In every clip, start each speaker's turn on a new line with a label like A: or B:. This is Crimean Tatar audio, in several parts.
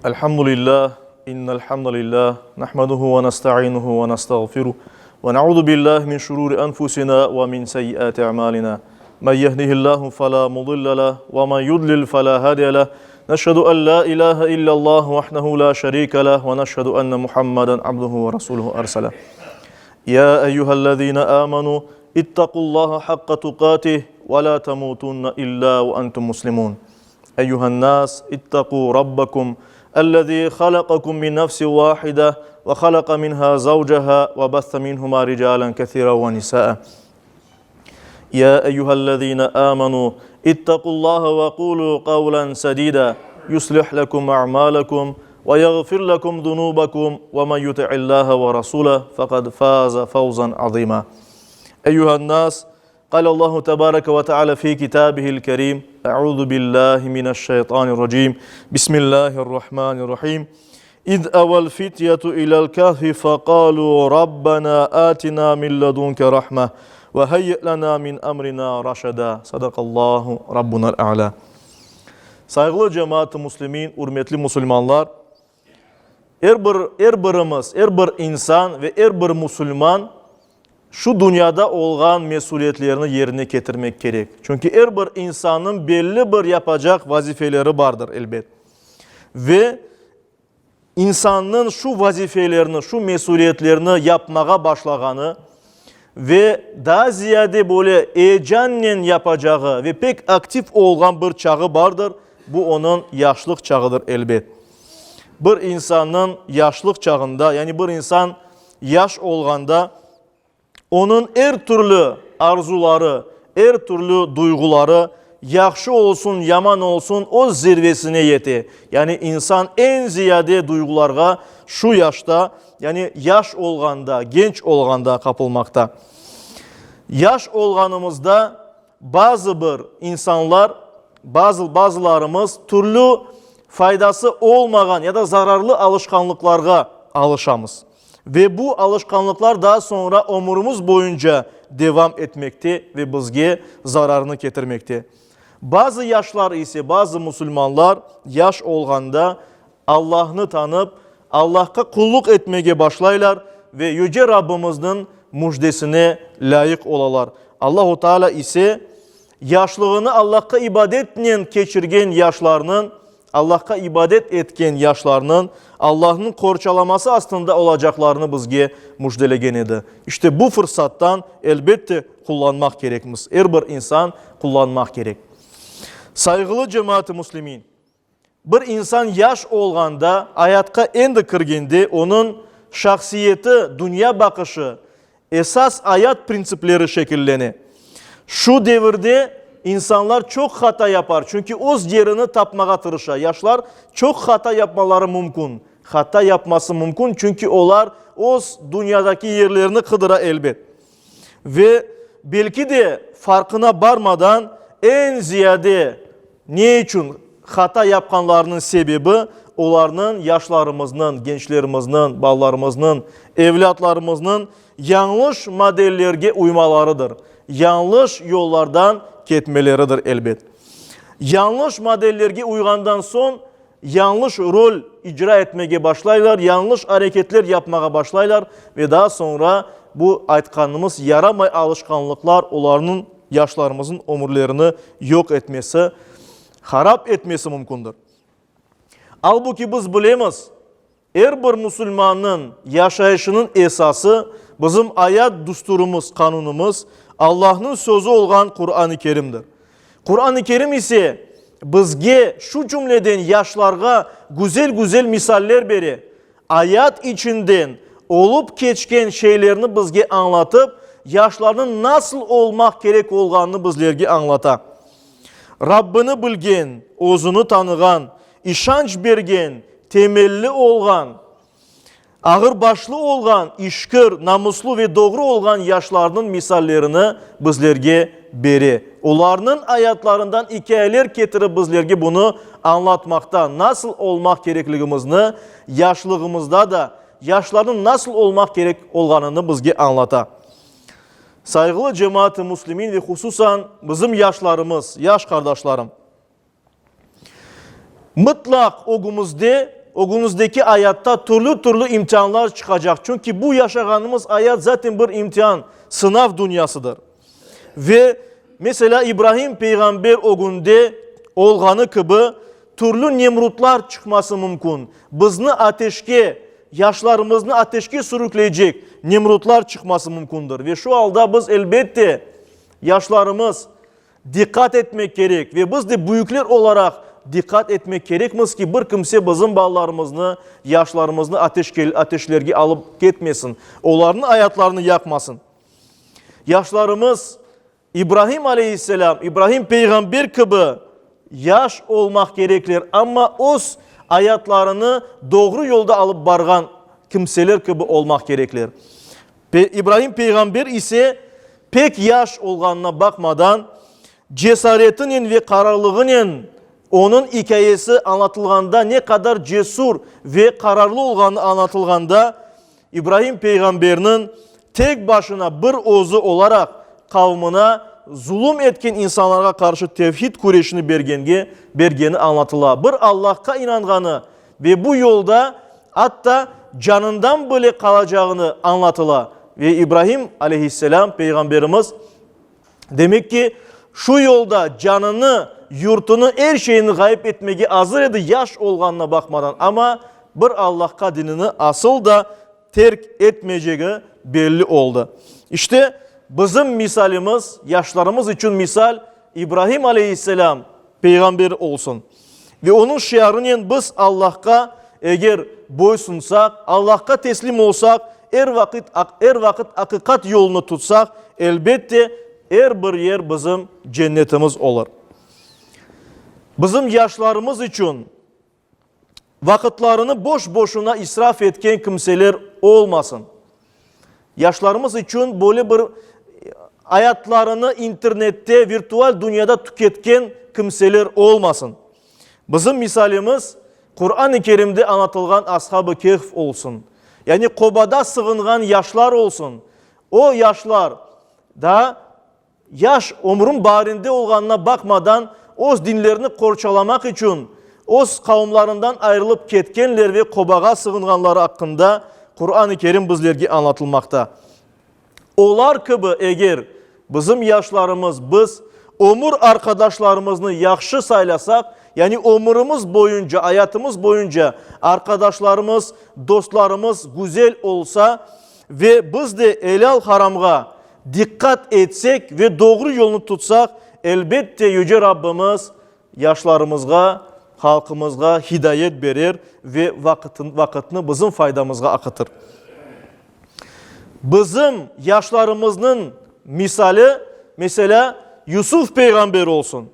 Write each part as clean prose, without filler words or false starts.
A: Elhamdülillah, innel hamdalillah, nahmeduhu ve nestainuhu ve nestağfiruh ve na'uzu billahi min şururi enfusina ve min seyyiati a'malina. Men yehdihillahu fela mudille leh ve men yudlil fela hadiye leh. Neşhedü en la ilahe illallah vahdehu la şerike leh ve neşhedü enne Muhammeden abduhu ve resuluhu ersele. Ya eyyühellezine amenu ittakullaha hakka tukatih ve la temutunne illa ve entum muslimun. Eyyühen nas ittaqu rabbakum ellezî halakakum min nefsin vâhide ve halaka minhâ zavceha ve besse minhumâ ricâlen kesîren ve nisâe. Ya eyyühellezîne âmenû ittakullâhe ve kûlû kavlen sedîdâ yuslih lekum a'mâlekum ve yağfir lekum zunûbekum ve men yuti'illâhe ve rasûleh fekad fâze fevzen azîmâ. Eyyühen nas قال الله تبارك وتعالى في كتابه الكريم أعوذ بالله من الشيطان الرجيم بسم الله الرحمن الرحيم إذ أوى الفتية إلى الكهف فقالوا ربنا آتنا من لدنك رحمة وهيئ لنا من أمرنا رشدا صدق الله ربنا الأعلى Sayğılı cemaat-ı muslimin, ürmetli musulmanlar, er bir, er birimiz, er bir insan ve er bir musulman şu dünyada olğan mesüliyetlerini yerine ketirmek kerek. Çünki er bir insannıñ belli bir yapacaq vazifeleri bardır, elbet. Ve insannıñ şu vazifelerni, şu mesüliyetlerni yapmağa başlağanı ve daa ziyade böyle eyecannen yapacağı ve pek aktiv olğan bir çağı bardır, bu onıñ yaşlıq çağıdır, elbet. Bir insannıñ yaşlıq çağında, yani bir insan yaş olğanda, Onıñ er türlü arzuları, er türlü duyğuları, yahşı olsun, yaman olsun, öz zirvesine yete. Yani insan eñ ziyade duyğularğa şu yaşta, yani yaş olğanda, genç olğanda qapılmaqta. Yaş olğanımızda bazı bir insanlar, bazı bazılarımız türlü faydası olmağan ya da zararlı alışqanlıqlarğa alışamız. Ve bu alışqanlıqlar daa soñra ömürimiz boyunca devam etmekte ve bizge zararnı ketirmekte. Bazı yaşlar ise, bazı musulmanlar yaş olğanda Allahnı tanıp, Allahqa qulluq etmege başlaylar ve Yüce Rabbimizniñ müjdesine lâyıq olalar. Allahu Teala ise yaşlığını Allahqa ibadetnen keçirgen yaşlarnıñ Allahqa ibadet etken yaşlarnıñ Allahnıñ qorçalaması astında olacaqlarını bizge müjdelegen edi. İşte bu fırsattan, elbette, qullanmaq kerekmiz, er bir insan qullanmaq kerek. Sayğılı cemaat-ı müslimin! Bir insan yaş olğanda, ayatqa endi kirgende onıñ şahsiyeti, dünya baqışı, Esas ayat printsipleri şekillene. Şu devirde insanlar çoq hata yapar, çünki öz yerini tapmağa tırışa. Yaşlar çoq hata yapmaları mümkün. Hata yapması mümkün, çünki olar öz dünyadaki yerlerini qıdıra, elbet. Ve belki de farqına barmadan eñ ziyade Ne içün hata yapqanlarınıñ sebebi, olarnıñ, yaşlarımıznıñ, gençlerimizniñ, balalarımıznıñ, evlâtlarımıznıñ yañlış modellerge uymalarıdır, yañlış yollardan ketmeleridir, elbet. Yañlış modellerge uyğandan soñ, yañlış rol icra etmege başlaylar, yañlış areketler yapmağa başlaylar ve daa soñra bu aytqanımız yaramay alışqanlıqlar olarnıñ, yaşlarımıznıñ ömürlerini yoq etmesi, harap etmesi mümkündir. Albuki biz bilemiz, er bir musulmannıñ yaşayışınıñ esası, bizim ayat düsturımız, qanunımız, Allahnıñ sözü olğan Quran-ı Kerimdir. Quran-ı Kerim ise bizge, şu cümleden yaşlarğa güzel-güzel misaller bere, ayat içinden olıp keçken şeylerni bizge añlatıp, yaşlarnıñ nasıl olmaq kerek olğanını bizlerge añlata. Rabbini bilgen, özüni tanığan, işanç bergen, temelli olğan, Ağırbaşlı olğan, işkir, namuslı ve doğru olğan yaşlarnıñ misallerini bizlerge bere. Olarnıñ ayatlarından ikâyeler ketirip bizlerge bunı añlatmaqta, nasıl olmaq kerekligimizni, yaşlığımızda da yaşlarnıñ nasıl olmaq kerek olğanını bizge añlata. Sayğılı cemaat-ı müslimin ve hususan bizim yaşlarımız, yaş qardaşlarım! Mıtlaq ögümizde. ögümizdeki ayatta türlü-türlü imtianlar çıqacaq, çünki bu yaşağanımız ayat zaten bir imtian, sınav dünyasıdır. Ve, meselâ, İbrahim peyğamber ögünde olğanı kibi, türlü Nemrutlar çıqması mümkün, bizni ateşke, yaşlarımıznı ateşke sürükleycek Nemrutlar çıqması mümkündir. Ve şu alda biz, elbette, yaşlarımız, Diqqat etmek kerek ve biz de büyükler olaraq diqqat etmek kerekmiz ki, bir kimse bizim balalarımıznı, yaşlarımıznı ateşlerge alıp ketmesin, olarnıñ ayatlarını yaqmasın. Yaşlarımız İbrahim aleyhisselam, İbrahim peyğamber kibi yaş olmaq kerekler, amma öz ayatlarını doğru yolda alıp barğan kimseler kibi olmaq kerekler. İbrahim peyğamber ise pek yaş olğanına baqmadan, cesaretinen ve qararlığınen onıñ ikâyesi añlatılğanda ne qadar cesur ve qararlı olğanı añlatılğanda, İbrahim peyğamberniñ tek başına bir özü olaraq qavmına zulum etken insanlarğa qarşı tevhid küreşini bergenge bergeni añlatıla. Bir Allahqa inanğanı Ve bu yolda atta canından bile qalacağını añlatıla. Ve İbrahim aleyhisselam, Peyğamberimiz, demek ki, şu yolda canını, yurtunı, er şeyini ğayıp etmege azır edi, yaş olğanına baqmadan, amma bir Allahqa dinini asıl da terk etmeycegi belli oldı. İşte, bizim misalimiz, yaşlarımız içün misal İbrahim aleyhisselam peyğamber olsun. Ve onıñ şiarınen biz Allahqa eger boysunsaq, Allahqa teslim olsaq, er vaqıt, er vaqıt aqiqat yolunı tutsaq, elbette, er bir yer bizim cennetimiz olur. Bizim yaşlarımız içün Vaqıtlarını boş-boşuna israf etken kimseler olmasın. Yaşlarımız içün böyle bir ayatlarını internette, virtual dünyada tüketken kimseler olmasın. Bizim misalimiz Quran-ı Kerimde añlatılğan Ashab-ı Kehf olsun. Yani qobada sığınğan yaşlar olsun. O yaşlar da Yaş, ömrüñ baarinde olğanına baqmadan, öz dinlerini qorçalamaq içün öz qavımlarından ayırılıp ketkenler ve qobağa sığınğanları aqqında Quran-ı Kerim bizlerge añlatılmaqta. Olar kibi eger bizim yaşlarımız, biz ömür arqadaşlarımıznı yahşı saylasaq, yani ömürimiz boyunca, ayatımız boyunca arqadaşlarımız, dostlarımız güzel olsa ve biz de elâl-haramğa Diqqat etsek ve doğru yolnı tutsaq, elbette Yüce Rabbimiz yaşlarımızğa, halqımızğa hidayet berer ve vaqıtnı bizim faydamızğa aqıtır. Bizim yaşlarımıznıñ misali, meselâ, Yusuf peyğamber olsun.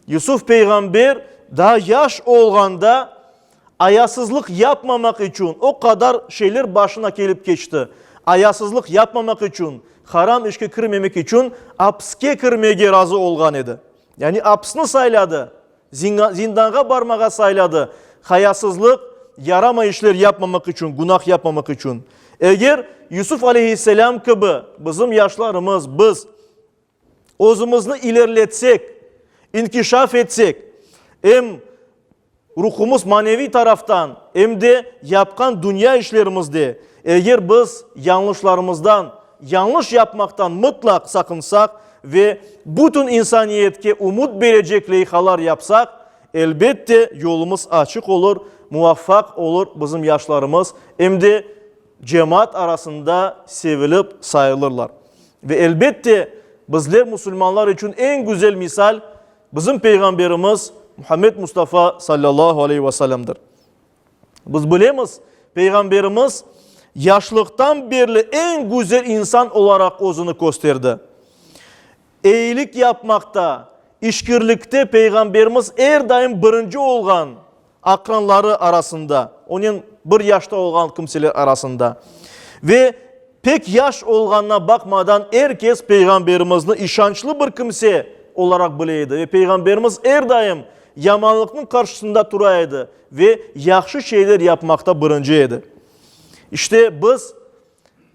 A: Yusuf peyğamber daa yaş olğanda ayasızlıq yapmamaq içün o qadar şeyler başına kelip keçti. Ayasızlıq yapmamaq içün, haram işke kirmemek içün apske kirmege razı olğan edi. Yani apsni sayladı, zindanğa barmağa sayladı, hayasızlıq, yaramay işler yapmamaq içün, günah yapmamaq içün. Eger Yusuf aleyhisselam kibi bizim yaşlarımız, biz, özümizni ilerletsek, inkişaf etsek, em ruhumız maneviy taraftan, em de yapqan dünya işlerimizde, eger biz yañlışlarımızdan, yañlış yapmaqtan mıtlaq saqınsaq ve bütün insaniyetke ümüt berecek leyhalar yapsaq, elbette, yolumız açıq olur, muvaffaq olur bizim yaşlarımız, em de cemaat arasında sevilip sayılırlar. Ve elbette, bizler musulmanlar içün eñ güzel misal bizim Peyğamberimiz Muhammed Mustafa sallallahu aleyhi ve sellemdir. Biz bilemiz, Peyğamberimiz yaşlıqtan berli eñ güzel insan olaraq özüni kösterdi. Eyilik yapmaqta, işkirlikte Peyğamberimiz er daim birinci olğan aqranları arasında, onen bir yaşta olğan kimseler arasında. Ve pek yaş olğanına baqmadan er kes Peyğamberimizni işançlı bir kimse olaraq bile edi. Ve Peyğamberimiz er daim yamanlıqnıñ qarşısında tura edi ve yahşı şeyler yapmaqta birinci edi. İşte biz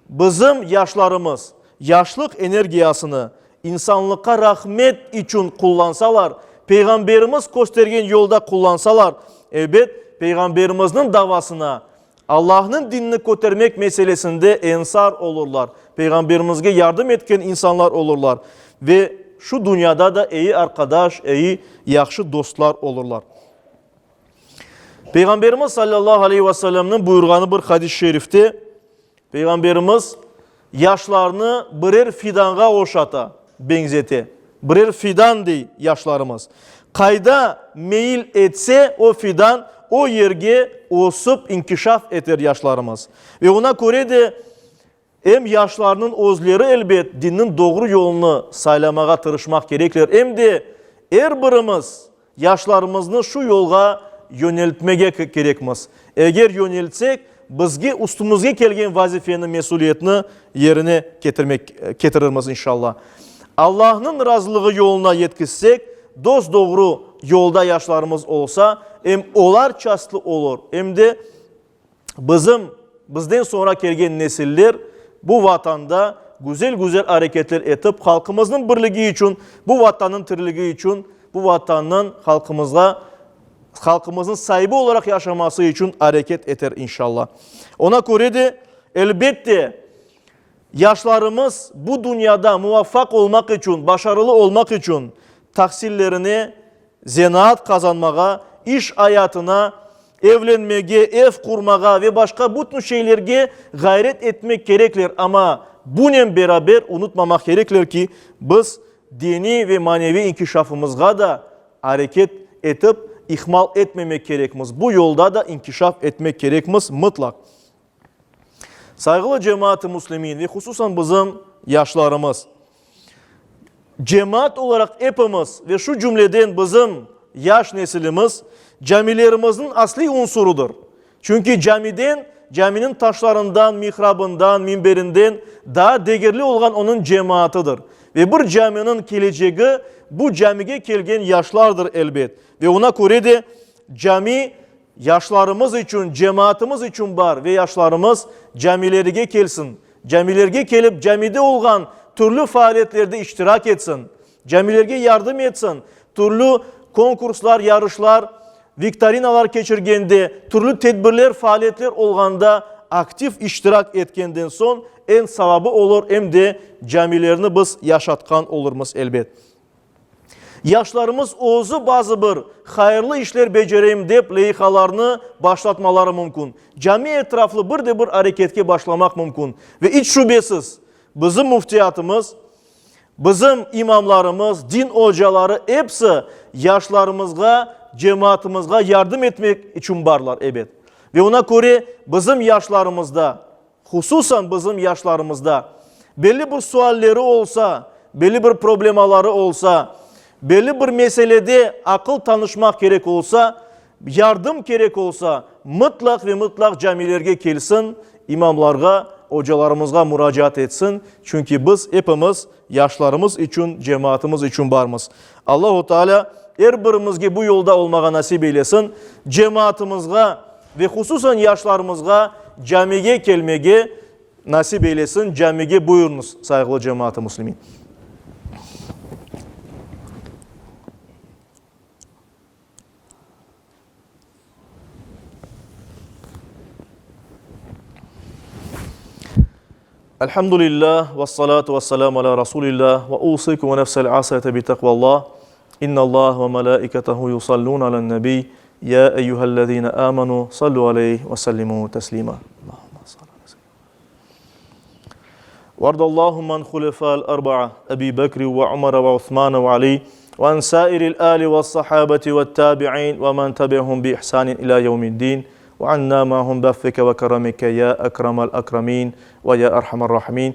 A: Bizim yaşlarımız yaşlıq energiyasını insanlıqqa rahmet içün qullansalar, Peyğamberimiz köstergen yolda qullansalar, ebet, Peyğamberimizniñ davasına, Allahnıñ dinini kötermek meselesinde ensar olurlar, Peyğamberimizge yardım etken insanlar olurlar ve şu dünyada da eyi arqadaş, eyi, yahşı dostlar olurlar. Peyğamberimiz sallallahu aleyhi ve sellemniñ buyurğanı bir hadis-i şerifte Peyğamberimiz yaşlarnı birer fidanğa oşata, beñzete. Birer fidan dey yaşlarımız. Qayda meyil etse o fidan, o yerge ösip inkişaf eter yaşlarımız. Ve ona köre de em yaşlarnıñ özleri elbet dinniñ doğru yolunı saylamağa tırışmaq kerekler, em de er birimiz Yaşlarımıznı şu yolğa yöneltmege kerekmiz. Eger yöneltsek, bizge üstümizge kelgen vazifeni, mesüliyetni yerine ketirmek, ketirirmiz inşalla. Allahnıñ razılığı yoluna yetkizsek, dos-doğru yolda yaşlarımız olsa, em olar çastlı olur, em de Bizim, bizden soñra kelgen nesiller bu Vatanda güzel-güzel areketler etip, halqımıznıñ birligi içün, bu Vatannıñ tiriligi içün, bu Vatannıñ halqımızğa, halqımıznıñ saibi olaraq yaşaması içün areket eter inşallah. Ona köre de, elbette, yaşlarımız bu dünyada muvaffaq olmaq içün, başarılı olmaq içün tahsillerine, zenaat qazanmağa, iş ayatına, evlenmege, ev qurmağa ve başqa bütün şeylerge ğayret etmek kerekler, amma bunen beraber unutmamaq kerekler ki, biz diniy ve maneviy inkişafımızğa da areket etip, ihmal etmemek kerekmiz, bu yolda da inkişaf etmek kerekmiz mıtlaq. Sayğılı cemaat-ı müslimin ve hususan bizim yaşlarımız! Cemaat olaraq epimiz ve şu cümleden bizim yaş nesilimiz camilerimizniñ asliy unsurıdır. Çünki camiden, caminiñ taşlarından, mihrabından, minberinden daa degerli olğan onıñ cemaatıdır. Ve bir caminiñ kelecegi bu camige kelgen yaşlardır elbet. Ve ona köre de cami Yaşlarımız içün, cemaatımız içün bar ve yaşlarımız camilerge kelsin, camilerge kelip camide olğan türlü faaliyetlerde iştirak etsin, camilerge yardım etsin, türlü konkurslar, yarışlar, viktorinalar keçirgende, türlü tedbirler, faaliyetler olğanda aktiv iştirak etkenden soñ em savabı olur, em de camilerni biz yaşatqan olurmız elbet. Yaşlarımız özü bazı bir hayırlı işler becereyim dep leyhalarnı başlatmaları mümkün. Cami etraflı bir de bir areketke başlamaq mümkün. Ve iç şübesiz, bizim müftiyatımız, bizim imamlarımız, din ocaları episi yaşlarımızğa, cemaatımızğa yardım etmek içün barlar, ebet. Ve ona köre bizim yaşlarımızda, Hususan bizim yaşlarımızda belli bir sualleri olsa, belli bir problemaları olsa, belli bir meselede aqıl tanışmaq kerek olsa, yardım kerek olsa, mıtlaq ve mıtlaq camilerge kelsin, imamlarğa, ocalarımızğa muracaat etsin, çünki biz epimiz yaşlarımız içün, cemaatımız içün barmız. Allahu Teala er birimizge bu yolda olmağa nasip eylesin, cemaatımızğa ve hususan yaşlarımızğa camige kelmege nasip eylesin, camige buyurıñız, sayğılı cemaat-ı müslimin. Elhamdülillah ve salatu ve selamu ala Rasulillah ve usikum ve nefsel asiyete bi takvallah. İnna Allah ve melaiketehu yusallun alen nebi. Ya eyyühellezine amenu sallu aleyhi ve sellimu teslima. Allahümme salli ala seyyidina. وارض اللهم عن خلفاء الأربعة أبي بكر وعمر وعثمان وعلي وعن سائر الآل والصحابة والتابعين ومن تبعهم بإحسان إلى يوم الدين وعنا معهم بعفوك وكرمك يا أكرم الأكرمين ويا أرحم الراحمين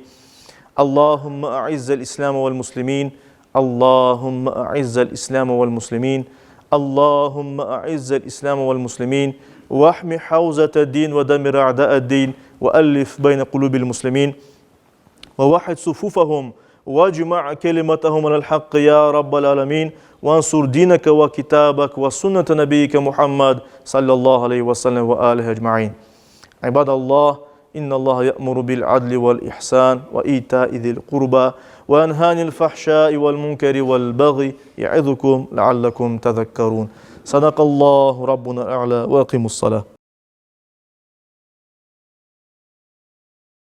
A: اللهم أعز الإسلام والمسلمين اللهم أعز الإسلام والمسلمين اللهم أعز الإسلام والمسلمين واحمي حوزة الدين ودمر أعداء الدين وألف بين قلوب المسلمين ووحد صفوفهم واجمع كلمتهم على الحق يا رب العالمين وانصر دينك وكتابك وسنة نبيك محمد صلى الله عليه وسلم وآله أجمعين عباد الله. إن الله يأمر بالعدل والإحسان وإيتاء ذي القربى وينهى عن الفحشاء والمنكر والبغي يعظكم لعلكم تذكرون. صدق الله ربنا الأعلى وأقيموا الصلاة.